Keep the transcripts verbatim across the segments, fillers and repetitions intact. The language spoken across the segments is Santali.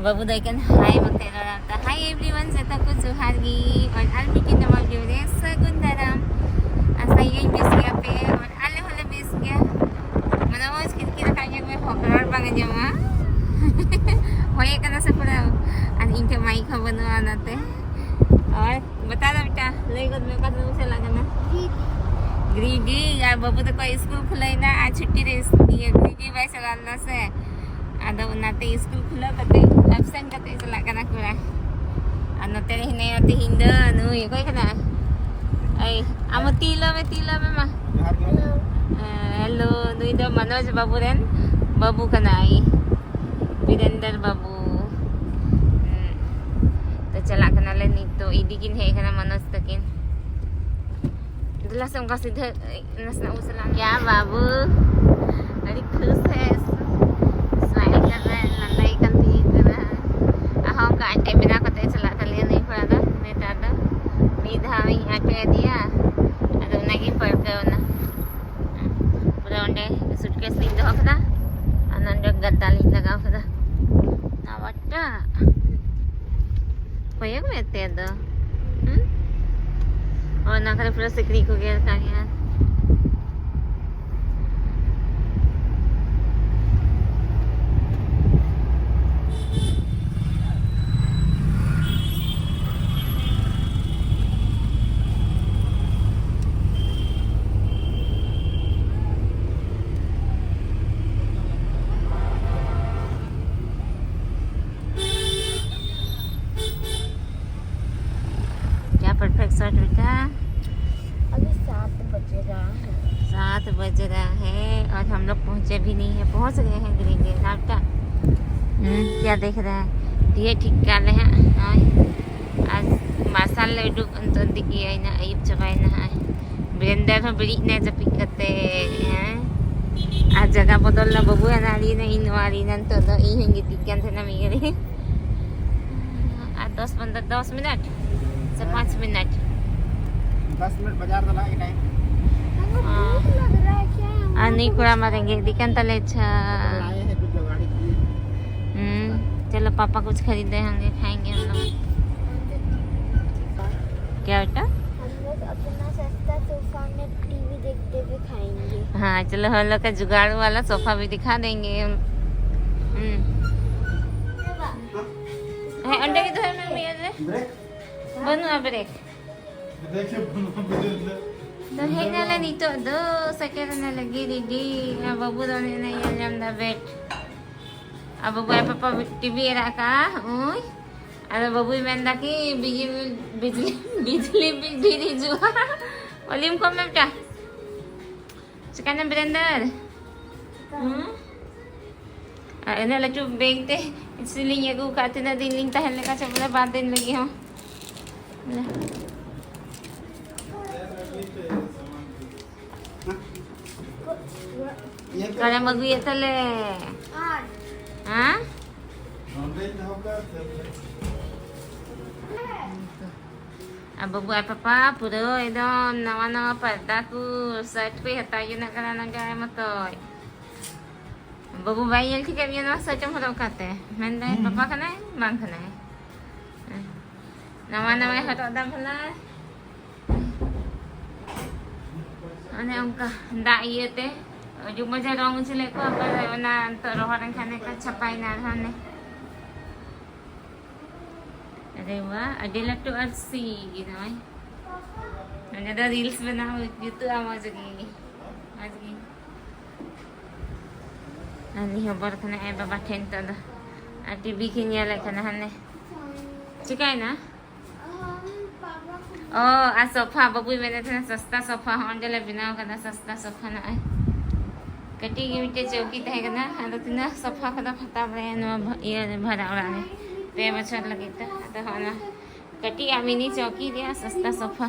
ᱵᱟᱹᱵᱩ ᱫᱚ ᱮᱠᱮᱱ ᱦᱟᱭ ᱢᱚᱛᱮ ᱨᱚᱲᱟ᱾ ᱛᱚ, ᱦᱟᱭ everyone, ᱡᱚᱛᱚ ᱠᱚ ᱡᱚᱦᱟᱨ ᱜᱮ᱾ ᱟᱨ ᱟᱨ ᱢᱤᱫᱴᱮᱱ ᱱᱟᱣᱟ video ᱨᱮ ᱥᱟᱹᱜᱩᱱ ᱫᱟᱨᱟᱢ᱾ ᱟᱥᱟᱭᱟᱹᱧ ᱵᱮᱥ ᱜᱮᱭᱟ ᱯᱮ, ᱟᱨ ᱟᱞᱮ ᱦᱚᱸᱞᱮ ᱵᱮᱥ ᱜᱮᱭᱟ᱾ ᱢᱟᱱᱮ, ᱢᱚᱡᱽ ᱠᱤᱨᱠᱤᱨ ᱟᱠᱟᱫ ᱜᱮᱭᱟ ᱯᱮ, ᱦᱚᱲ ᱨᱚᱲ ᱵᱟᱝ ᱟᱸᱡᱚᱢᱚᱜᱼᱟ᱾ ᱦᱚᱭᱮᱜ ᱠᱟᱱᱟ ᱥᱮ ᱯᱩᱨᱟᱹ? ᱟᱨ ᱤᱧ ᱴᱷᱮᱱ mic ᱦᱚᱸ ᱵᱟᱹᱱᱩᱜᱼᱟ, ᱚᱱᱟᱛᱮ᱾ ᱟᱨ ᱵᱟᱛᱟ ᱫᱚ ᱵᱮᱴᱟ, ᱞᱟᱹᱭ ᱜᱚᱫ ᱢᱮ, ᱚᱠᱟ ᱛᱮᱢ ᱪᱟᱞᱟᱜ ᱠᱟᱱᱟ? ᱜᱤᱨᱤᱰᱤ᱾ ᱟᱨ ᱵᱟᱹᱵᱩ ᱛᱟᱠᱚ ᱥᱠᱩᱞ ᱠᱷᱩᱞᱟᱹᱭᱱᱟ, ᱟᱨ ᱪᱷᱩᱴᱤ ᱨᱮ ᱤᱭᱟᱹ ᱜᱤᱨᱤᱰᱤ ᱵᱟᱭ ᱪᱟᱞᱟᱣ ᱞᱮᱱᱟ ᱥᱮ, ᱟᱫᱚ ᱚᱱᱟᱛᱮ ᱥᱠᱩᱞ ᱠᱷᱩᱞᱟᱹᱣ ᱠᱟᱛᱮ, absent ᱠᱟᱛᱮ ᱪᱟᱞᱟᱜ ᱠᱟᱱᱟ ᱠᱚᱲᱟ᱾ ᱟᱨ ᱱᱚᱛᱮ ᱨᱮ ᱦᱮᱱᱟᱭᱟ ᱛᱤᱦᱤᱧ ᱫᱚ ᱱᱩᱭ, ᱚᱠᱚᱭ ᱠᱟᱱᱟ? ᱮᱭ, ᱟᱢ ᱛᱤ ᱞᱟᱹᱭ ᱢᱮ, ᱛᱤ ᱞᱟᱹᱭ ᱢᱮ ᱢᱟ᱾ ᱡᱚᱦᱟᱨ ᱜᱮ᱾ ᱦᱮᱸ, hello, ᱱᱩᱭ ᱫᱚ ᱢᱟᱱᱳᱡᱽ ᱵᱟᱹᱵᱩ ᱨᱮᱱ ᱵᱟᱹᱵᱩ ᱠᱟᱱᱟᱭ, ᱵᱤᱨᱮᱱᱫᱚᱨ ᱵᱟᱹᱵᱩ᱾ ᱦᱩᱸ᱾ ᱛᱚ, ᱪᱟᱞᱟᱜ ᱠᱟᱱᱟᱞᱮ ᱱᱤᱛ ᱫᱚ, ᱤᱫᱤ ᱠᱤᱱ ᱦᱮᱡ ᱠᱟᱱᱟ ᱢᱟᱱᱳᱡᱽ ᱛᱟᱹᱠᱤᱱ᱾ ᱫᱮᱞᱟ ᱥᱮ, ᱚᱱᱠᱟ ᱥᱤᱫᱷᱟᱹ ᱱᱟᱥᱮᱱᱟᱜ ᱩᱥᱞᱟ ᱜᱮᱭᱟ ᱵᱟᱹᱵᱩ, ᱟᱹᱰᱤ ᱠᱷᱩᱥ ᱦᱮ, smile ᱠᱟᱱᱟᱭ, ᱞᱟᱸᱫᱟᱭ ᱠᱟᱱ ᱛᱤᱧ ᱠᱟᱱᱟ᱾ ᱟᱨᱦᱚᱸ ᱚᱱᱠᱟ ᱟᱡ ᱴᱷᱮᱡ ᱵᱮᱱᱟᱣ ᱠᱟᱛᱮ ᱪᱟᱞᱟᱜ ᱛᱟᱞᱮᱭᱟ ᱱᱩᱭ ᱠᱚᱲᱟ ᱫᱚ᱾ ᱱᱮᱛᱟᱨ ᱫᱚ ᱢᱤᱫ ᱫᱷᱟᱣ ᱤᱧ ᱟᱴᱮᱫ ᱟᱫᱮᱭᱟ, ᱟᱫᱚ ᱚᱱᱟᱜᱤᱧ ᱯᱟᱹᱨᱠᱟᱹᱣ ᱮᱱᱟ᱾ ᱯᱩᱨᱟᱹ ᱚᱸᱰᱮ suitcase ᱞᱤᱧ ᱫᱚᱦᱚ ᱠᱮᱫᱟ, ᱟᱨ ᱱᱚᱸᱰᱮ ᱜᱟᱫᱟ ᱞᱤᱧ ᱞᱟᱜᱟᱣ ᱠᱮᱫᱟ᱾ ᱱᱟᱣᱟᱴᱟᱜ ᱠᱚᱭᱚᱜ ᱢᱮ ᱛᱮ ᱫᱚ᱾ ᱦᱩᱸ? ᱚᱱᱟ ᱠᱚᱨᱮ ᱯᱩᱨᱟᱹ ᱥᱤᱠᱲᱤᱡ ᱠᱚ ᱜᱮᱨ ᱠᱟᱜ ᱜᱮᱭᱟ᱾ क्या परफेक्ट शॉट बेटा? अभी सात बज रहा है। सात बज रहा है और हम लोग पहुंचे भी नहीं है। पहुंच गए हैं ग्रीन डे नावटा। हम्म, क्या देख रहा है? ये ठीक कर ले हैं। हाँ। आज मार्शल ले डूब अंत दिखी है ना, अयुब चबाई ना है। ᱵᱤᱨᱮᱱᱫᱟᱨ ᱦᱚᱸ ᱵᱮᱨᱮᱫ ᱮᱱᱟᱭ ᱡᱟᱹᱯᱤᱫ ᱠᱟᱛᱮ, ᱦᱮᱸ᱾ ᱟᱨ ᱡᱟᱭᱜᱟ ᱵᱚᱫᱚᱞ ᱮᱱᱟ, ᱵᱟᱹᱵᱩ ᱦᱟᱱᱟ ᱟᱲᱮ ᱮᱱᱟ, ᱤᱧ ᱱᱚᱣᱟ ᱟᱲᱮ ᱮᱱᱟ, ᱱᱤᱛᱚᱜ ᱫᱚ ᱤᱧ ᱦᱚᱸᱧ ᱜᱤᱛᱤᱡ ᱠᱟᱱ ᱛᱟᱦᱮᱱᱟ ᱢᱤᱫ ᱜᱷᱟᱹᱲᱤ᱾ ᱟᱨ ᱫᱚᱥ ᱯᱚᱱᱫᱽᱨᱚ, ᱫᱚᱥ ᱢᱤᱱᱤᱴ ᱥᱮ ᱯᱟᱸᱪ ᱢᱤᱱᱤᱴ? ᱫᱚᱥ ᱢᱤᱱᱤᱴ ᱵᱟᱡᱟᱨ ᱫᱚ ᱞᱟᱜᱟᱜ ᱜᱮ ᱴᱟᱭᱤᱢ᱾ ᱦᱮᱸ᱾ ᱟᱨ ᱱᱩᱭ ᱠᱚᱲᱟ ᱢᱟ ᱨᱮᱸᱜᱮᱡ ᱤᱫᱤ ᱠᱟᱱ ᱛᱟᱞᱮ, ᱟᱪᱪᱷᱟ᱾ ᱞᱟᱭᱮ ᱦᱮ ᱠᱩᱪ ᱡᱩᱜᱟᱲ ᱠᱤ᱾ ᱦᱩᱸ᱾ चलो, पापा कुछ खरीदे होंगे, खाएंगे हम लोग। क्या बेटा? हम लोग अपना सस्ता सोफा में टीवी देखते हुए खाएंगे। हाँ, चलो, हम लोग का जुगाड़ वाला सोफा भी दिखा देंगे। हम्म। ᱦᱮᱸ, ᱚᱸᱰᱮ ᱜᱮ ᱫᱚᱦᱚᱭ ᱢᱮ, ᱢᱤᱭᱟᱹ ᱨᱮ᱾ ᱵᱨᱮᱠ? ᱵᱟᱹᱱᱩᱜᱼᱟ ᱵᱨᱮᱠ᱾ ᱵᱨᱮᱠ ᱥᱮ ᱵᱟᱹᱱᱩᱜᱼᱟ ᱵᱨᱮᱠ ᱫᱚ᱾ ᱛᱚ ᱦᱮᱡ ᱱᱟᱞᱮ ᱱᱤᱛᱚᱜ ᱫᱚ, ᱥᱮᱴᱮᱨ ᱱᱟᱞᱮ ᱜᱤᱨᱤᱰᱤ᱾ ᱟᱨ ᱵᱟᱹᱵᱩ ᱫᱚ ᱚᱱᱮ ᱚᱱᱟᱭ ᱧᱮᱞ ᱧᱟᱢ ᱮᱫᱟ ᱵᱮᱴ᱾ ᱟᱨ ᱵᱟᱹᱵᱩ ᱟᱡ ᱯᱟᱯᱟ ᱴᱤᱵᱷᱤ ᱮ ᱨᱟᱜ ᱠᱟᱜᱼᱟ, ᱩᱭ᱾ ᱟᱫᱚ ᱵᱟᱹᱵᱩᱭ ᱢᱮᱱᱫᱟ ᱠᱤ ᱵᱤᱡᱽᱞᱤ, ᱵᱤᱡᱽᱞᱤ, ᱵᱤᱡᱽᱞᱤ ᱵᱤᱞ ᱰᱷᱮᱨ ᱦᱤᱡᱩᱜᱼᱟ᱾ ᱵᱷᱚᱞᱤᱭᱩᱢ ᱠᱚᱢ ᱢᱮ ᱵᱮᱴᱟ᱾ ᱪᱤᱠᱟᱹᱭᱱᱟ ᱵᱤᱨᱮᱱᱫᱟᱨ? ᱦᱩᱸ? ᱟᱨ ᱤᱱᱟᱹᱜ ᱞᱟᱹᱴᱩ ᱵᱮᱜᱽ ᱛᱮ ᱥᱤᱞᱤᱧ ᱟᱹᱜᱩ ᱠᱟᱜ, ᱛᱤᱱᱟᱹᱜ ᱫᱤᱱ ᱞᱤᱧ ᱛᱟᱦᱮᱸ ᱞᱮᱱᱟ ᱪᱚ ᱵᱚᱞᱮ, ᱵᱟᱨ ᱫᱤᱱ ᱞᱟᱹᱜᱤᱫ ᱦᱚᱸ᱾ ᱚᱠᱟᱨᱮᱢ ᱟᱹᱜᱩᱭᱮᱫ ᱛᱟᱞᱮ? ᱦᱮᱸ? ᱟᱨ ᱵᱟᱹᱵᱩ ᱟᱨ ᱯᱟᱯᱟ ᱯᱩᱨᱟᱹ ᱮᱠᱫᱚᱢ ᱱᱟᱣᱟ ᱱᱟᱣᱟ ᱯᱚᱨᱫᱟ ᱠᱚ, ᱥᱟᱨᱴ ᱠᱚᱭ ᱦᱟᱛᱟᱣ ᱡᱚᱱᱟᱜ ᱠᱟᱱᱟ ᱱᱚᱝᱠᱟ ᱟᱭ ᱢᱚᱛᱚᱡ᱾ ᱵᱟᱹᱵᱩ ᱵᱟᱭ ᱧᱮᱞ ᱴᱷᱤᱠᱮᱫ ᱢᱮᱭᱟ ᱱᱚᱣᱟ ᱥᱟᱨᱴ ᱮᱢ ᱦᱚᱨᱚᱜ ᱠᱟᱛᱮ, ᱢᱮᱱᱫᱟᱭ ᱦᱩᱸ᱾ ᱯᱟᱯᱟ ᱠᱟᱱᱟᱭ ᱵᱟᱝ ᱠᱟᱱᱟᱭ᱾ ᱱᱟᱣᱟ ᱱᱟᱣᱟᱭ ᱦᱚᱨᱚᱜ ᱫᱟ ᱵᱷᱟᱞᱟ᱾ ᱚᱱᱮ ᱚᱱᱠᱟ ᱫᱟᱜ ᱤᱭᱟᱹᱛᱮ ᱟᱹᱰᱤ ᱢᱚᱡᱟ ᱨᱚᱝ ᱚᱪᱚ ᱞᱮᱫ ᱠᱚᱣᱟ, ᱟᱵᱟᱨ ᱚᱱᱟ ᱱᱤᱛᱚᱜ ᱨᱚᱦᱚᱲ ᱮᱱ ᱠᱷᱟᱱ ᱮᱠᱟᱞ ᱪᱷᱟᱯᱟᱭᱮᱱᱟ ᱟᱨᱦᱚᱸ ᱚᱱᱮ᱾ ᱟᱨᱮ ᱣᱟ, ᱟᱹᱰᱤ ᱞᱟᱹᱴᱩ ᱟᱹᱨᱥᱤ ᱜᱮ ᱱᱚᱜᱼᱚᱭ᱾ ᱱᱚᱸᱰᱮ ᱫᱚ ᱨᱤᱞᱥ ᱵᱮᱱᱟᱣ ᱡᱩᱛᱩᱜᱼᱟ ᱢᱚᱡᱽ ᱜᱮ, ᱢᱚᱡᱽ ᱜᱮ᱾ ᱟᱨ ᱱᱤᱭᱟᱹ ᱦᱚᱵᱚᱨ ᱠᱟᱱᱟ ᱟᱡ ᱵᱟᱵᱟ ᱴᱷᱮᱱ ᱱᱤᱛᱚᱜ ᱫᱚ᱾ ᱟᱨ ᱴᱤᱵᱷᱤ ᱠᱤᱱ ᱧᱮᱞᱮᱫ ᱠᱟᱱᱟ ᱦᱟᱱᱮ᱾ ᱪᱤᱠᱟᱭᱱᱟ? ᱚ, ᱟᱨ ᱥᱳᱯᱷᱟ, ᱵᱟᱹᱵᱩᱭ ᱢᱮᱱᱮᱫ ᱛᱟᱦᱮᱱᱟ ᱥᱚᱥᱛᱟ ᱥᱳᱯᱷᱟ, ᱦᱚᱸ ᱚᱸᱰᱮ ᱞᱮ ᱵᱮᱱᱟᱣ ᱠᱟᱫᱟ ᱥᱚᱥᱛᱟ ᱥᱳᱯᱷᱟ ᱱᱚᱜᱼᱚᱭ᱾ ᱠᱟᱹᱴᱤᱡ ᱜᱮ ᱢᱤᱫᱴᱮᱡ ᱪᱟᱹᱣᱠᱤ ᱛᱟᱦᱮᱸ ᱠᱟᱱᱟ, ᱟᱫᱚ ᱛᱤᱱᱟᱹᱜ ᱥᱳᱯᱷᱟ ᱠᱚᱫᱚ ᱦᱟᱛᱟᱣ ᱵᱟᱲᱟᱭᱟ ᱱᱚᱣᱟ ᱵᱷᱟ-, ᱤᱭᱟᱹ ᱨᱮ, ᱵᱷᱟᱲᱟ ᱚᱲᱟᱜ ᱨᱮ ᱯᱮ ᱵᱚᱪᱷᱚᱨ ᱞᱟᱹᱜᱤᱫ ᱛᱮ᱾ ᱟᱫᱚ ᱦᱚᱸᱜᱼᱚ ᱱᱟ ᱠᱟᱹᱴᱤᱡ ᱟᱜ ᱢᱤᱱᱤ ᱪᱟᱹᱣᱠᱤ ᱨᱮᱭᱟᱜ ᱥᱚᱥᱛᱟ ᱥᱳᱯᱷᱟ᱾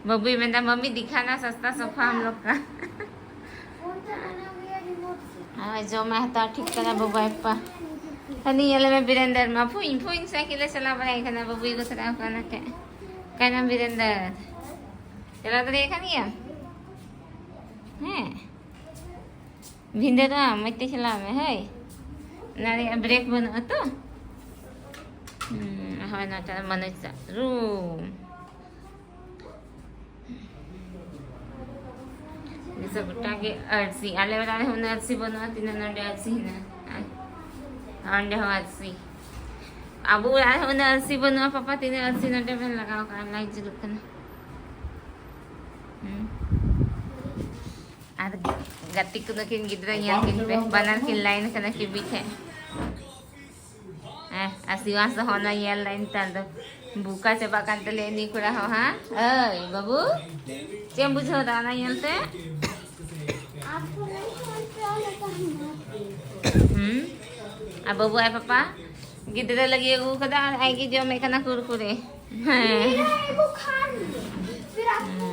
ᱵᱟᱹᱵᱩᱭ ᱢᱮᱱᱫᱟ, "ᱢᱟᱢᱤ ᱫᱤᱠᱷᱟᱱᱟ ᱥᱚᱥᱛᱟ ᱥᱳᱯᱷᱟ ᱦᱟᱢ ᱞᱳᱜ ᱠᱟ᱾" ᱦᱳᱭ, ᱡᱚᱢᱟᱜ ᱦᱟᱛᱟᱣ ᱴᱷᱤᱠ ᱠᱟᱱᱟ ᱵᱟᱵᱟᱭ ᱯᱟ᱾ ᱦᱟᱹᱱᱤ ᱧᱮᱞ ᱢᱮ ᱵᱤᱨᱮᱱᱫᱟᱨ ᱢᱟ ᱯᱷᱩᱧ ᱯᱷᱩᱧ ᱥᱟᱭᱠᱮᱞ ᱮ ᱪᱟᱞᱟᱣ ᱵᱟᱲᱟᱭ ᱠᱟᱱᱟ, ᱵᱟᱹᱵᱩᱭ ᱜᱚ ᱛᱚᱨᱟ ᱠᱟᱱᱟ ᱴᱷᱮᱡ᱾ ᱠᱟᱱᱟᱢ ᱵᱤᱨᱮᱱᱫᱟᱨ? ᱪᱟᱞᱟᱣ ᱫᱟᱲᱮᱭᱟᱜ ᱠᱟᱱ ᱜᱮᱭᱟᱢ? ᱦᱮᱸ᱾ ᱵᱷᱤᱸᱫᱟᱹᱲᱚᱜ ᱟᱢ, ᱢᱚᱡᱽ ᱛᱮ ᱪᱟᱞᱟᱣ ᱢᱮ, ᱦᱳᱭ᱾ ᱚᱱᱟ ᱨᱮᱭᱟᱜ ᱵᱨᱮᱠ ᱵᱟᱹᱱᱩᱜᱼᱟ ᱛᱚ᱾ ᱦᱩᱸ, ᱦᱳᱭ, ᱱᱚᱛᱮ ᱢᱟᱱᱩᱡᱽ ᱫᱟ ᱨᱩᱢ᱾ ᱱᱤᱛᱚᱜ ᱜᱚᱴᱟ ᱜᱮ ᱟᱹᱨᱥᱤ᱾ ᱟᱞᱮ ᱚᱲᱟᱜ ᱨᱮᱦᱚᱸ ᱩᱱᱟᱹᱜ ᱟᱹᱨᱥᱤ ᱵᱟᱹᱱᱩᱜᱼᱟ, ᱛᱤᱱᱟᱹᱜ ᱱᱚᱰᱮ ᱟᱹᱨᱥᱤ ᱦᱮᱱᱟᱜᱼᱟ᱾ ᱚᱸᱰᱮ ᱦᱚᱸ ᱟᱹᱨᱥᱤ᱾ ᱟᱵᱚ ᱚᱲᱟᱜ ᱨᱮᱦᱚᱸ ᱩᱱᱟᱹᱜ ᱟᱹᱨᱥᱤ ᱵᱟᱹᱱᱩᱜᱼᱟ, ᱯᱟᱯᱟ, ᱛᱤᱱᱟᱹᱜ ᱟᱹᱨᱥᱤ ᱱᱚᱰᱮ ᱵᱮᱱ ᱞᱟᱜᱟᱣ ᱠᱟᱜᱼᱟ, ᱞᱟᱭᱤᱴ ᱡᱩᱞᱩᱜ ᱠᱟᱱᱟ᱾ ᱦᱩᱸ᱾ ᱟᱨ ᱜᱟᱛᱮ ᱠᱚᱫᱚ ᱠᱤᱱ ᱜᱤᱫᱽᱨᱟᱹ ᱧᱮᱞ ᱠᱤᱱ ᱯᱮ, ᱵᱟᱱᱟᱨ ᱠᱤᱱ ᱞᱟᱭᱤᱱ ᱠᱟᱱᱟ ᱠᱤᱱ ᱢᱤᱫᱴᱷᱮᱱ᱾ ᱦᱮᱸ, ᱟᱨ ᱥᱤᱣᱟᱥ ᱫᱚ ᱦᱚᱸ ᱚᱱᱟ ᱧᱮᱞ ᱫᱟᱭ ᱱᱮᱛᱟᱨ ᱫᱚ᱾ ᱵᱚᱠᱟ ᱪᱟᱵᱟᱜ ᱠᱟᱱ ᱛᱟᱞᱮᱭᱟ ᱩᱱᱤ ᱠᱚᱲᱟ ᱦᱚᱸ, ᱦᱟᱸ? ᱳᱭ, ᱵᱟᱹᱵᱩ, ᱪᱮᱫ ᱮᱢ ᱵᱩᱡᱷᱟᱹᱣ ᱫᱟ ᱚᱱᱟ ᱧᱮᱞ ᱛᱮ? आपको नहीं समझ में आ रहा तो हम मत देखो। ᱦᱩᱸ? ᱟᱨ ᱵᱟᱹᱵᱩ ᱟᱡ ᱯᱟᱯᱟ ᱜᱤᱫᱽᱨᱟᱹ ᱞᱟᱹᱜᱤᱫ ᱟᱹᱜᱩ ᱠᱟᱫᱟ ᱟᱨ ᱟᱡ ᱜᱮ ᱡᱚᱢᱮᱫ ᱠᱟᱱᱟ ᱠᱩᱨᱠᱩᱨᱮ᱾ ᱦᱮᱸ᱾ मेरा है वो खा लिए। फिर आपको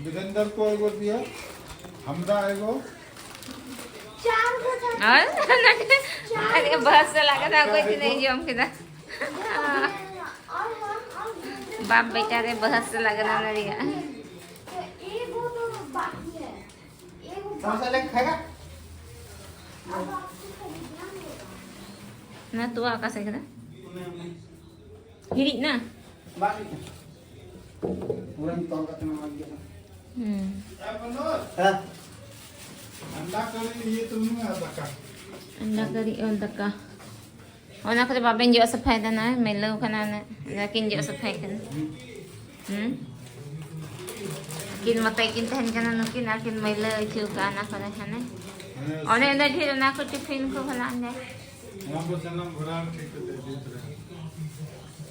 वीरेंद्र को एगो दिया, हमरा एगो। चार को था। और अरे बहस से लगा था, कोई नहीं जम के था। और हम, हम वीरेंद्र बाप बेटा रे बहस से लगा ना रिया। तो एगो तो बाकी है। समोसा लेके खाएगा? ना तू आका से कदा? हिड़ी ना? पूरा निकाल का तुम्हें मार दिया। हम्म। हाँ। अंडा करी, ये तुमने दाका। अंडा करी और दाका। ᱚᱱᱟ ᱠᱚᱫᱚ ᱵᱟᱵᱮᱱ ᱡᱚᱜ ᱥᱟᱯᱷᱟᱭᱮᱫᱟ, ᱱᱚᱜᱼᱚᱭ ᱢᱟᱹᱭᱞᱟᱹᱣ ᱠᱟᱱᱟ, ᱚᱱᱟ ᱚᱱᱟ ᱠᱤᱱ ᱡᱚᱜ ᱥᱟᱯᱷᱟᱭ ᱠᱟᱱᱟ᱾ ᱦᱩᱸ? ᱟᱹᱠᱤᱱ ᱢᱚᱛᱚ ᱠᱤᱱ ᱛᱟᱦᱮᱱ ᱠᱟᱱᱟ ᱱᱩᱠᱤᱱ, ᱟᱹᱠᱤᱱ ᱢᱟᱹᱭᱞᱟᱹ ᱟᱹᱭᱠᱟᱹᱣ ᱠᱟᱜᱼᱟ ᱚᱱᱟ ᱠᱚᱨᱮ ᱦᱟᱱᱮ᱾ ᱚᱱᱮ ᱚᱸᱰᱮ ᱰᱷᱮᱨ ᱚᱱᱟ ᱠᱚ ᱴᱤᱯᱷᱤᱱ ᱠᱚ ᱵᱷᱟᱞᱟ ᱚᱸᱰᱮ᱾ ᱱᱚᱣᱟ ᱠᱚ ᱥᱟᱱᱟᱢ ᱵᱷᱚᱨᱟᱣ ᱴᱷᱤᱠ ᱠᱟᱛᱮ ᱡᱩᱛ ᱨᱮ᱾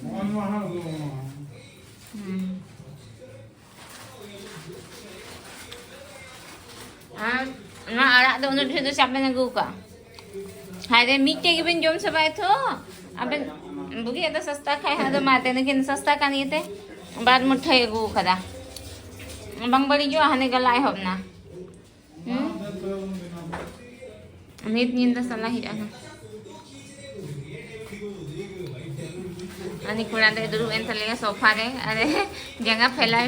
ᱱᱚᱜᱼᱚ ᱱᱚᱣᱟ ᱦᱚᱸ ᱟᱹᱜᱩ ᱟᱢᱟ᱾ ᱦᱩᱸ᱾ ᱟᱨ ᱱᱚᱣᱟ ᱟᱲᱟᱜ ᱫᱚ ᱩᱱᱟᱹᱜ ᱰᱷᱮᱨ ᱫᱚ ᱪᱟᱯ ᱵᱮᱱ ᱟᱹᱜᱩ ᱠᱟᱜᱼᱟ? ᱦᱟᱭ ᱨᱮ, ᱢᱤᱫᱴᱮᱡ ᱜᱮᱵᱮᱱ ᱡᱚᱢ ᱪᱟᱵᱟᱭᱟ ᱛᱚ᱾ ᱟᱵᱮᱱ ᱵᱩᱜᱤᱭᱟᱜ ᱫᱚ ᱥᱚᱥᱛᱟ ᱠᱷᱟᱭ ᱦᱟᱸᱜ ᱫᱚ ᱢᱟ ᱛᱮ, ᱱᱩᱠᱤᱱ ᱥᱚᱥᱛᱟ ᱠᱟᱱ ᱤᱭᱟᱹᱛᱮ ᱵᱟᱨ ᱢᱩᱴᱷᱟᱹᱭ ᱟᱹᱜᱩ ᱠᱟᱫᱟ᱾ ᱵᱟᱝ ᱵᱟᱹᱲᱤᱡᱚᱜᱼᱟ, ᱦᱟᱱᱮ ᱜᱟᱞᱟ ᱮᱦᱚᱵ ᱱᱟ᱾ ᱦᱩᱸ? ᱱᱤᱛ ᱧᱤᱫᱟᱹ ᱥᱟᱞᱟ ᱦᱩᱭᱩᱜᱼᱟ ᱱᱟᱜ᱾ ᱩᱱᱤ ᱠᱚᱲᱟ ᱫᱚᱭ ᱫᱩᱲᱩᱵ ᱮᱱ ᱛᱟᱞᱮᱭᱟ ᱥᱳᱯᱷᱟ ᱨᱮ, ᱟᱨ ᱡᱟᱸᱜᱟ ᱯᱷᱮᱞᱟᱣ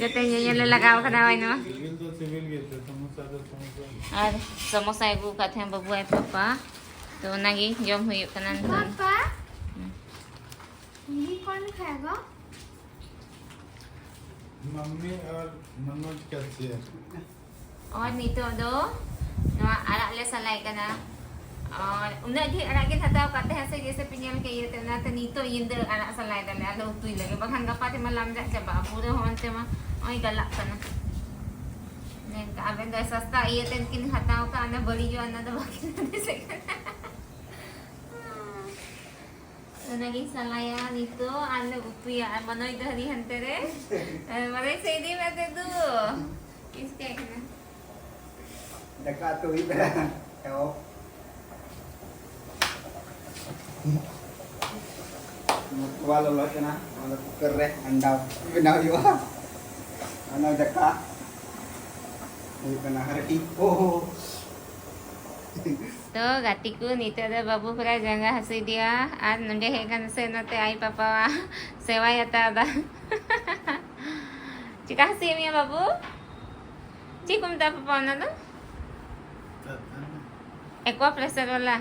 ᱡᱟᱛᱮ ᱧᱮᱧᱮᱞ ᱞᱮ ᱞᱟᱜᱟᱣ ᱠᱟᱫᱟ ᱦᱳᱭ ᱱᱚᱣᱟ᱾ ᱥᱤᱵᱤᱞ ᱫᱚ ᱥᱤᱵᱤᱞ ᱜᱮᱭᱟ ᱛᱚ, ᱥᱚᱢᱳᱥᱟ ᱫᱚ ᱥᱚᱢᱳᱥᱟ ᱜᱮ᱾ ᱟᱨ ᱥᱚᱢᱳᱥᱟᱭ ᱟᱹᱜᱩ ᱟᱠᱟᱫ ᱛᱟᱦᱮᱸᱫ ᱵᱟᱹᱵᱩ ᱟᱡ ᱯᱟᱯᱟ, ᱛᱚ ᱚᱱᱟᱜᱮ ᱡᱚᱢ ᱦᱩᱭᱩᱜ ᱠᱟᱱᱟ ᱱᱤᱛᱚᱜ᱾ पापा, ये कौन खाएगा? मम्मी और मनोज का शेयर। ᱟᱨ ᱱᱤᱛᱚᱜ ᱫᱚ ᱱᱚᱣᱟ ᱟᱲᱟᱜ ᱞᱮ ᱥᱟᱞᱟᱭ ᱠᱟᱱᱟ᱾ ᱟᱨ ᱩᱱᱟᱹᱜ ᱰᱷᱮᱨ ᱟᱲᱟᱜ ᱜᱮ ᱦᱟᱛᱟᱣ ᱠᱟᱛᱮ ᱦᱮᱸ ᱥᱮ, ᱡᱮᱭᱥᱮ ᱯᱮ ᱧᱮᱞ ᱠᱮᱫ ᱤᱭᱟᱹᱛᱮ, ᱚᱱᱟᱛᱮ ᱱᱤᱛᱚᱜ ᱧᱤᱫᱟᱹ ᱟᱲᱟᱜ ᱥᱟᱞᱟᱭ ᱫᱟᱞᱮ ᱟᱞᱮ ᱩᱛᱩᱭ ᱞᱟᱹᱜᱤᱫ, ᱵᱟᱠᱷᱟᱱ ᱜᱟᱯᱟ ᱛᱮᱢᱟ ᱞᱟᱢᱡᱟᱜ ᱪᱟᱵᱟᱜᱼᱟ ᱯᱩᱨᱟᱹ᱾ ᱦᱚᱸ ᱚᱱᱛᱮ ᱢᱟ ᱱᱚᱜᱼᱚᱭ ᱜᱟᱞᱟᱜ ᱠᱟᱱᱟ᱾ ᱱᱤᱝᱠᱟ ᱟᱵᱮᱱ ᱫᱚ ᱥᱟᱥᱛᱟ ᱤᱭᱟᱹ ᱛᱮ ᱠᱤᱱ ᱦᱟᱛᱟᱣ ᱠᱟᱜ, ᱚᱱᱟ ᱵᱟᱹᱲᱤᱡᱚᱜᱼᱟ, ᱚᱱᱟ ᱫᱚ ᱵᱟᱹᱠᱤᱱ ᱦᱩᱫᱤᱥᱮᱫ ᱠᱟᱱᱟ᱾ ᱚᱱᱟᱜᱤᱧ ᱥᱟᱞᱟᱭᱟ ᱱᱤᱛᱚᱜ ᱟᱨ ᱞᱮ ᱩᱛᱩᱭᱟ᱾ ᱟᱨ ᱢᱟᱱᱚᱭ ᱫᱚ ᱦᱟᱹᱱᱤ ᱦᱟᱱᱛᱮ ᱨᱮ ᱢᱟᱱᱚᱭ ᱥᱮ ᱤᱫᱤ ᱢᱮ ᱛᱮ ᱫᱩ᱾ ᱪᱮᱫ ᱪᱤᱠᱟᱹᱭ ᱠᱟᱱᱟ? ᱫᱟᱠᱟ ᱩᱛᱩ ᱦᱩᱭᱩᱜ ᱠᱟᱱᱟ᱾ ᱮᱦᱚᱵ᱾ ᱛᱚᱣᱟ ᱞᱚᱞᱚ ᱠᱟᱱᱟ, ᱚᱱᱟ ᱠᱩᱠᱟᱨ ᱨᱮ ᱟᱱᱰᱟ ᱵᱮᱱᱟᱣ ᱦᱩᱭᱩᱜᱼᱟ᱾ ᱚᱱᱟ ᱫᱟᱠᱟ ᱦᱩᱭᱩᱜ ᱠᱟᱱᱟ ᱨᱮᱰᱤ᱾ ᱳᱦᱳ᱾ ᱛᱚ ᱜᱟᱛᱮ ᱠᱚ, ᱱᱤᱛᱚᱜ ᱫᱚ ᱵᱟᱹᱵᱩ ᱯᱨᱟᱭ ᱡᱟᱸᱜᱟ ᱦᱟᱹᱥᱩᱭᱮᱫᱮᱭᱟ ᱟᱨ ᱱᱚᱸᱰᱮ ᱦᱮᱡ ᱠᱟᱱᱟ ᱥᱮ ᱱᱚᱛᱮ ᱟᱭ ᱯᱟᱯᱟᱣᱟᱜ ᱥᱮᱵᱟᱭ ᱦᱟᱛᱟᱣ ᱮᱫᱟ᱾ ᱪᱮᱠᱟ ᱦᱟᱹᱥᱩᱭᱮᱫ ᱢᱮᱭᱟ ᱵᱟᱹᱵᱩ? ᱪᱮᱫ ᱠᱚ ᱢᱮᱛᱟᱜᱼᱟ ᱯᱟᱯᱟ ᱚᱱᱟ ᱫᱚ? ᱮᱠᱣᱟ ᱯᱨᱮᱥᱟᱨ ᱵᱟᱞᱟ᱾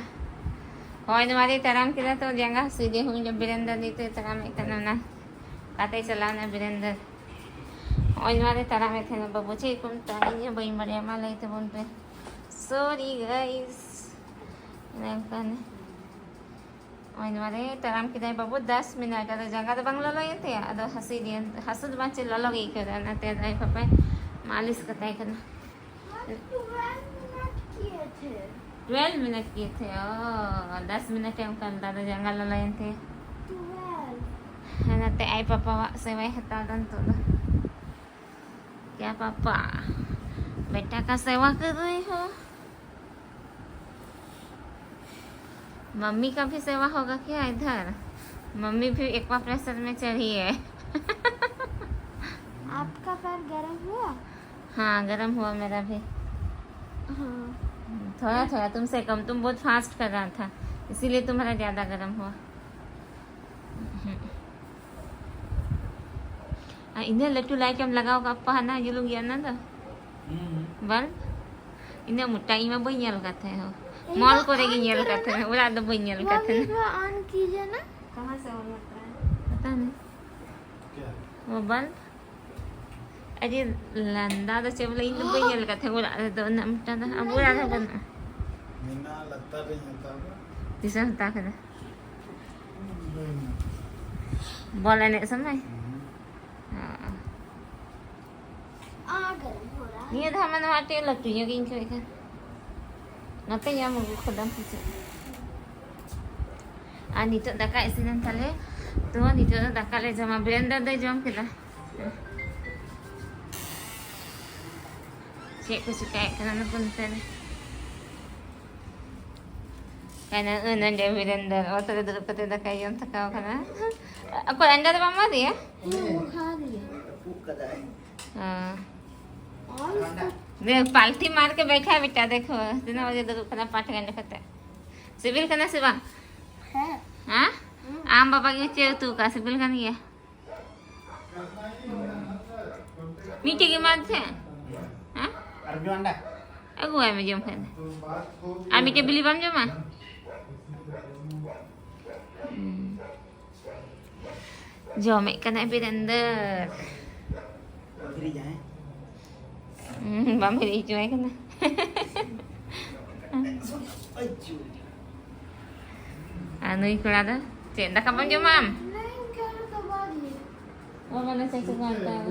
ᱦᱳᱭ, ᱱᱚᱣᱟ ᱨᱮ ᱛᱟᱲᱟᱢ ᱠᱮᱫᱟ ᱛᱚ ᱡᱟᱸᱜᱟ ᱦᱟᱹᱥᱩᱭᱮᱫᱮ ᱦᱩᱭ ᱵᱤᱨᱮᱱᱫᱟ ᱫᱤ ᱛᱮ ᱛᱟᱲᱟᱢᱮᱫ ᱠᱟᱱᱟ ᱚᱱᱟ᱾ ᱚᱠᱟᱛᱮᱭ ᱪᱟᱞᱟᱣᱱᱟ ᱵᱤᱨᱮᱱᱫᱟ? ᱦᱳᱭ, ᱱᱚᱣᱟ ᱨᱮ ᱛᱟᱲᱟᱢᱮᱫ ᱛᱟᱦᱮᱱᱟ ᱵᱟᱹᱵᱩ, ᱪᱮᱫ ᱠᱚ ᱢᱮᱛᱟᱜᱼᱟ? ᱤᱧ ᱦᱚᱸ ᱵᱟᱹᱧ ᱵᱟᱲᱟᱭᱟ, ᱢᱟ ᱞᱟᱹᱭ ᱛᱟᱵᱚᱱ ᱯᱮ᱾ ᱥᱚᱨᱤ ᱜᱟᱭᱥ, ᱚᱱᱮ ᱚᱱᱠᱟᱱ᱾ ᱱᱚᱜᱼᱚᱭ ᱱᱚᱣᱟ ᱨᱮ ᱛᱟᱲᱟᱢ ᱠᱮᱫᱟᱭ ᱵᱟᱹᱵᱩ ᱫᱟᱥ ᱢᱤᱱᱤᱴ᱾ ᱟᱫᱚ ᱡᱟᱸᱜᱟ ᱫᱚ ᱵᱟᱝ ᱞᱚᱞᱚᱭᱮᱱ ᱛᱟᱭᱟ, ᱟᱫᱚ ᱦᱟᱹᱥᱩᱭᱮᱫᱮᱭᱟ, ᱦᱟᱹᱥᱩ ᱫᱚ ᱵᱟᱝ, ᱪᱮᱫ ᱞᱚᱞᱚ ᱜᱮ ᱟᱹᱭᱠᱟᱹᱣ ᱮᱫᱟ᱾ ᱚᱱᱟᱛᱮ ᱟᱫᱚ ᱟᱡ ᱯᱟᱯᱟᱭ ᱢᱟᱹᱞᱤᱥ ᱠᱟᱛᱟᱭ ᱠᱟᱱᱟ᱾ हम ट्वेल्व मिनट किए थे। ᱴᱩᱭᱮᱞᱵᱷ ᱢᱤᱱᱤᱴ ᱠᱤᱭᱮ ᱛᱷᱮ, ᱚ, ᱫᱟᱥ ᱢᱤᱱᱤᱴ ᱮ ᱚᱱᱠᱟ ᱞᱮᱫᱟ, ᱟᱫᱚ ᱡᱟᱸᱜᱟ ᱞᱚᱞᱚᱭᱮᱱ ᱛᱟᱭᱟ᱾ ट्वेल्व। ᱚᱱᱟᱛᱮ ᱟᱡ ᱯᱟᱯᱟᱣᱟᱜ ᱥᱮᱵᱟᱭ ᱦᱟᱛᱟᱣ ᱮᱫᱟ ᱱᱤᱛᱚᱜ ᱫᱚ᱾ क्या पापा, बेटा का सेवा कर रही हो? मम्मी का भी सेवा होगा क्या इधर? मम्मी भी एक्वा प्रेशर में चढ़ी है। आपका पैर गर्म हुआ? हाँ, गर्म हुआ मेरा भी। हाँ। थोड़ा थोड़ा, तुमसे कम। तुम बहुत फास्ट कर रहा था, इसीलिए तुम्हारा ज़्यादा गर्म हुआ। ᱟᱨ ᱤᱱᱟᱹ ᱞᱟᱹᱴᱩ ᱞᱟᱭᱤᱴ ᱮᱢ ᱞᱟᱜᱟᱣ ᱠᱟᱜ ᱯᱟᱦᱟᱱᱟ ᱡᱩᱞᱩᱜ ᱜᱮᱭᱟ ᱚᱱᱟ ᱫᱚ? ᱵᱟᱞᱵ? ᱤᱱᱟᱹ ᱢᱚᱴᱟ ᱤᱧ ᱢᱟ ᱵᱟᱹᱧ ᱧᱮᱞ ᱠᱟᱫ ᱛᱟᱦᱮᱸ ᱦᱚᱸ᱾ ᱢᱚᱞ ᱠᱚᱨᱮ ᱜᱮ ᱧᱮᱞ ᱠᱟᱫ ᱛᱟᱦᱮᱱᱟ, ᱚᱲᱟᱜ ᱫᱚ ᱵᱟᱹᱧ ᱧᱮᱞ ᱠᱟᱫ ᱛᱟᱦᱮᱱᱟ᱾ ᱚᱱ ᱠᱤᱡᱮ ᱱᱟ? ᱠᱟᱦᱟᱸ ᱥᱮ ᱚᱱ ᱞᱟᱜᱛᱟ ᱦᱟᱭ? ᱯᱟᱛᱟ ᱱᱟᱦᱤ᱾ ᱠᱭᱟ ᱦᱟᱭ? ᱢᱳᱵᱟᱭᱤᱞ᱾ ᱟᱹᱰᱤ ᱞᱟᱸᱫᱟ ᱫᱚ ᱪᱮᱫ ᱵᱚᱞᱮ, ᱤᱧ ᱫᱚ ᱵᱟᱹᱧ ᱧᱮᱞ ᱠᱟᱫ ᱛᱟᱦᱮᱸ ᱚᱲᱟᱜ ᱨᱮᱫᱚ, ᱩᱱᱟᱹᱜ ᱢᱚᱴᱟ ᱫᱚ ᱟᱵᱚ ᱚᱲᱟᱜ ᱨᱮᱦᱚᱸ ᱵᱟᱹᱱᱩᱜᱼᱟ᱾ ᱢᱮᱱᱟᱜᱼᱟ, ᱞᱟᱜᱛᱟ ᱨᱤᱧ ᱦᱟᱛᱟᱣ ᱠᱟᱫᱟ᱾ ᱛᱤᱥᱮᱢ ᱦᱟᱛᱟᱣ ᱠᱮᱫᱟ? ᱦᱩᱭᱱᱟ᱾ ᱵᱚᱞ ᱮᱱᱮᱡ ᱥᱚᱢᱚᱭ? ᱦᱩᱸ᱾ ᱚ᱾ ᱱᱤᱭᱟᱹ ᱫᱷᱟᱣ ᱢᱟ ᱱᱚᱣᱟ ᱴᱷᱮᱡ ᱞᱟᱹᱴᱩ ᱧᱚᱜ ᱜᱤᱧ ᱟᱹᱭᱠᱟᱹᱣᱮᱫ ᱠᱟᱱ᱾ ᱱᱚᱛᱮ ᱧᱟᱢ ᱟᱹᱜᱩ ᱠᱟᱫᱟᱢ ᱥᱮ ᱪᱮᱫ? ᱟᱨ ᱱᱤᱛᱚᱜ ᱫᱟᱠᱟ ᱤᱥᱤᱱᱮᱱ ᱛᱟᱞᱮ, ᱛᱚ ᱱᱤᱛᱚᱜ ᱫᱚ ᱫᱟᱠᱟ ᱞᱮ ᱡᱚᱢᱟ᱾ ᱵᱨᱮᱱᱰᱟᱨ ᱫᱚᱭ ᱡᱚᱢ ᱠᱮᱫᱟ᱾ ᱪᱮᱫ ᱠᱚ ᱪᱤᱠᱟᱭᱮᱫ ᱠᱟᱱᱟ ᱱᱩᱠᱩ ᱱᱚᱛᱮ ᱨᱮ? ᱠᱟᱭᱱᱟ ᱟᱹᱱ ᱟᱹᱱ ᱰᱮ ᱵᱤᱨᱮᱱᱫᱟᱨ ᱚᱛ ᱨᱮ ᱫᱩᱲᱩᱵ ᱠᱟᱛᱮ ᱫᱟᱠᱟᱭ ᱡᱚᱢ ᱛᱷᱟᱠᱟᱣ ᱠᱟᱱᱟ᱾ ᱚᱠᱚᱭ ᱟᱱᱰᱟ ᱫᱚ ᱵᱟᱢ ᱮᱢᱟ ᱫᱮᱭᱟ? ᱦᱮᱸ, ᱮᱢ ᱠᱟᱫᱟᱭ᱾ ᱦᱮᱸ᱾ ᱫᱮ, ᱯᱟᱞᱴᱤ ᱢᱟᱨ ᱠᱮ ᱵᱮᱴᱷᱟ ᱦᱮ ᱵᱮᱴᱟ, ᱫᱮᱠᱷᱳ, ᱛᱤᱱᱟᱹᱜ ᱵᱟᱡᱮ ᱫᱩᱲᱩᱵ ᱠᱟᱱᱟ ᱯᱟᱸᱪ ᱜᱷᱟᱱᱴᱟ ᱠᱟᱛᱮ᱾ ᱥᱤᱵᱤᱞ ᱠᱟᱱᱟ ᱥᱮ ᱵᱟᱝ? ᱦᱮᱸ᱾ ᱦᱮᱸ? ᱦᱩᱸ᱾ ᱟᱢ ᱵᱟᱵᱟ ᱜᱮ ᱪᱮᱫ ᱩᱛᱩ ᱠᱟᱜ, ᱥᱤᱵᱤᱞ ᱠᱟᱱ ᱜᱮᱭᱟ? ᱢᱤᱫᱴᱮᱡ ᱜᱮ ᱮᱢᱟᱫ ᱯᱮ? ᱦᱮᱸ? ᱟᱨ ᱢᱤᱫ ᱟᱱᱰᱟ? ᱟᱹᱜᱩᱣᱟᱭ ᱢᱮ ᱡᱚᱢ ᱠᱷᱟᱱ ᱫᱚ᱾ ᱟᱨ ᱢᱤᱫᱴᱮᱡ ᱵᱤᱞᱤ ᱵᱟᱢ ᱡᱚᱢᱟ? ᱦᱩᱸ᱾ ᱡᱚᱢᱮᱫ ᱠᱟᱱᱟᱭ ᱵᱤᱨᱮᱱᱫᱟᱨ᱾ ᱦᱩᱸ, ᱵᱟᱢ ᱦᱤᱨᱤ ᱦᱚᱪᱚᱣᱟᱭ ᱠᱟᱱᱟ᱾ ᱟᱨ ᱱᱩᱭ ᱠᱚᱲᱟ ᱫᱚ ᱪᱮᱫ, ᱫᱟᱠᱟ ᱵᱟᱢ ᱡᱚᱢᱟ ᱟᱢ? ᱵᱟᱵᱟ ᱱᱟᱥᱮ ᱪᱚᱸᱜᱟ ᱦᱟᱛᱟᱲ᱾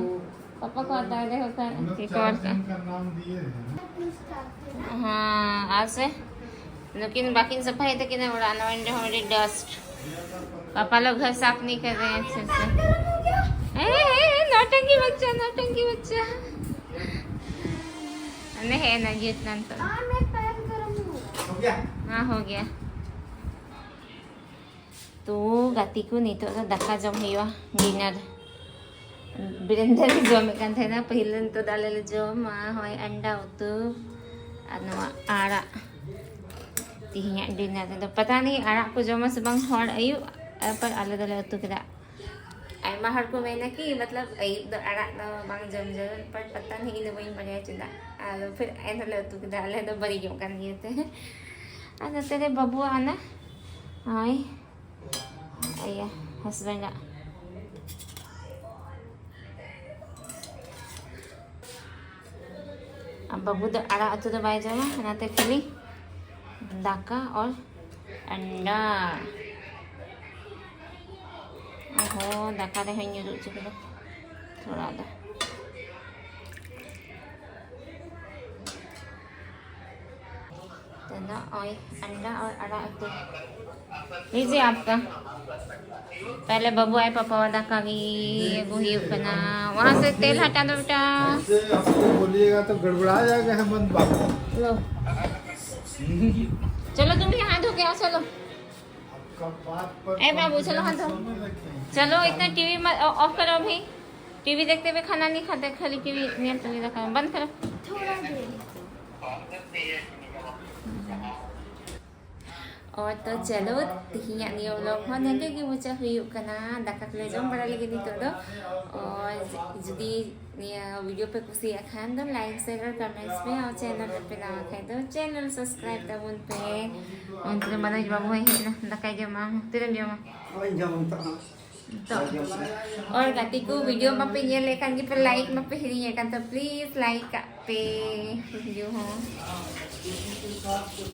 ᱯᱟᱯᱟ ᱠᱚ ᱦᱟᱛᱟᱣ ᱫᱮ ᱦᱚᱸ ᱠᱷᱟᱱ ᱪᱮᱫ ᱠᱚ ᱚᱞ ᱠᱟᱜᱼᱟ? ᱦᱮᱸ, ᱟᱨ ᱥᱮ ᱱᱩᱠᱤᱱ ᱵᱟᱹᱠᱤᱱ ᱥᱟᱯᱷᱟᱭᱮᱫ ᱛᱟᱹᱠᱤᱱᱟ ᱚᱲᱟᱜ, ᱱᱚᱜᱼᱚᱭ ᱱᱚᱸᱰᱮ ᱦᱚᱸ ᱟᱹᱰᱤ dust᱾ पापा लोग घर साफ नहीं कर रहे हैं अच्छे से। ए, ए, ए, नौटंकी बच्चा, नौटंकी बच्चा। नहीं है ना, ये इतना तो। हो गया? हाँ, हो गया। ᱛᱚ ᱜᱟᱛᱮ ᱠᱚ, ᱱᱤᱛᱚᱜ ᱫᱚ ᱫᱟᱠᱟ ᱡᱚᱢ ᱦᱩᱭᱩᱜᱼᱟ, dinner᱾ ᱵᱤᱨᱮᱱᱫᱟᱨ ᱜᱮ ᱡᱚᱢᱮᱫ ᱠᱟᱱ ᱛᱟᱦᱮᱱᱟ ᱯᱟᱹᱦᱤᱞ᱾ ᱱᱤᱛᱚᱜ ᱫᱚ ᱟᱞᱮ ᱞᱮ ᱡᱚᱢᱟ ᱦᱚᱭ ᱟᱱᱰᱟ ᱩᱛᱩ ᱟᱨ ᱱᱚᱣᱟ ᱟᱲᱟᱜ᱾ ᱛᱮᱦᱮᱧᱟᱜ dinner ᱨᱮᱫᱚ ᱯᱟᱛᱟ ᱱᱤ ᱟᱲᱟᱜ ᱠᱚ ᱡᱚᱢᱟ ᱥᱮ ᱵᱟᱝ ᱦᱚᱲ ᱟᱹᱭᱩᱵ, ᱟᱨ ᱯᱟᱨ ᱟᱞᱮ ᱫᱚᱞᱮ ᱩᱛᱩ ᱠᱮᱫᱟ᱾ ᱟᱭᱢᱟ ᱦᱚᱲ ᱠᱚ ᱢᱮᱱᱟ ᱠᱤ ᱢᱚᱛᱞᱚᱵ ᱟᱹᱭᱩᱵ ᱫᱚ ᱟᱲᱟᱜ ᱫᱚ ᱵᱟᱝ ᱡᱚᱢ ᱡᱟᱹᱨᱩᱲ, ᱯᱟᱨ ᱯᱟᱛᱟ ᱱᱤ ᱤᱧ ᱫᱚ ᱵᱟᱹᱧ ᱵᱟᱲᱟᱭᱟ ᱪᱮᱫᱟᱜ, ᱟᱫᱚ ᱯᱷᱤᱨ ᱮᱱᱦᱚᱸ ᱞᱮ ᱩᱛᱩ ᱠᱮᱫᱟ᱾ ᱟᱞᱮ ᱫᱚ ᱵᱟᱹᱲᱤᱡᱚᱜ ᱠᱟᱱ ᱜᱮᱭᱟ ᱛᱮ᱾ ᱟᱨ ᱱᱚᱛᱮ ᱨᱮ ᱵᱟᱹᱵᱩᱣᱟᱜ ᱚᱱᱟ, ᱦᱳᱭ, ᱤᱭᱟᱹ, ᱦᱟᱥᱵᱮᱱᱰᱟᱜ᱾ ᱟᱨ ᱵᱟᱹᱵᱩ ᱫᱚ ᱟᱲᱟᱜ ᱩᱛᱩ ᱫᱚ ᱵᱟᱭ ᱡᱚᱢᱟ, ᱚᱱᱟᱛᱮ ᱠᱷᱟᱹᱞᱤ ᱫᱟᱠᱟ ᱟᱨ ᱟᱱᱰᱟ᱾ ᱚᱦᱚ, ᱫᱟᱠᱟ ᱨᱮᱦᱚᱸᱧ ᱧᱩᱨᱩ ᱦᱚᱪᱚ ᱠᱮᱫᱟ ᱛᱷᱚᱲᱟ ᱫᱚ᱾ ᱛᱮᱱᱟ ᱳᱭ ᱟᱱᱰᱟ ᱟᱨ ᱟᱲᱟᱜ ᱩᱛᱩ᱾ ᱞᱤᱡᱤᱭᱮ ᱟᱯᱠᱟ᱾ ᱯᱮᱦᱞᱮ ᱵᱟᱹᱵᱩ ᱟᱭ ᱯᱟᱯᱟ ᱣᱟ ᱫᱟᱠᱟ ᱜᱮ ᱟᱹᱜᱩ ᱦᱩᱭᱩᱜ ᱠᱟᱱᱟ᱾ ᱣᱟᱦᱟᱸ ᱥᱮ ᱛᱮᱞ ᱦᱟᱴᱟ ᱫᱚ ᱵᱮᱴᱟ᱾ ऐसे आपको बोलिएगा तो गड़बड़ा जाएगा हेमंत बाबू। लो। चलो तुम भी हाथ धो के आओ, चलो। ए बाबू, चलो हाथ धो। चलो, इतना टीवी मत, ऑफ करो अभी। टीवी देखते हुए खाना नहीं खाते, खाली टीवी नहीं, तो नहीं रखा। बंद करो। थोड़ा देर। और तो चलो, ᱛᱮᱦᱮᱧᱟᱜ ᱱᱤᱭᱟᱹ vlog ᱦᱚᱸ ᱱᱚᱰᱮ ᱜᱮ ᱢᱩᱪᱟᱹᱫ ᱦᱩᱭᱩᱜ ᱠᱟᱱᱟ᱾ ᱫᱟᱠᱟ ᱠᱚᱞᱮ ᱡᱚᱢ ᱵᱟᱲᱟ ᱞᱮᱜᱮ ᱱᱤᱛᱚᱜ ᱫᱚ᱾ ᱟᱨ ᱡᱩᱫᱤ ᱱᱤᱭᱟᱹ video ᱯᱮ ᱠᱩᱥᱤᱭᱟᱜ ᱠᱷᱟᱱ ᱫᱚ like, share ᱟᱨ comments ᱯᱮ᱾ ᱟᱨ channel ᱨᱮᱯᱮ ᱱᱟᱣᱟ ᱠᱷᱟᱱ ᱫᱚ channel subscribe ᱛᱟᱵᱚᱱ ᱯᱮ᱾ ᱚᱱᱛᱮ ᱨᱮ ᱢᱟᱱᱳᱡᱽ ᱵᱟᱹᱵᱩ ᱦᱚᱸᱭ ᱦᱮᱡ ᱮᱱᱟ, ᱫᱟᱠᱟᱭ ᱡᱚᱢᱟ᱾ ᱛᱤᱨᱮᱢ ᱡᱚᱢᱟ? ᱵᱟᱹᱧ ᱡᱚᱢ ᱱᱤᱛᱚᱜ ᱦᱚᱸ᱾ ᱛᱚ, ᱵᱟᱹᱧ ᱡᱚᱢ ᱠᱟᱱᱟ᱾ ᱟᱨ ᱜᱟᱛᱮ ᱠᱚ, video ᱢᱟᱯᱮ ᱧᱮᱞᱮᱫ ᱠᱟᱱ ᱜᱮ, ᱯᱮ like ᱢᱟᱯᱮ ᱦᱤᱲᱤᱧᱮᱫ ᱠᱟᱱ, ᱛᱚ please like ᱠᱟᱜ ᱯᱮ video ᱦᱚᱸ᱾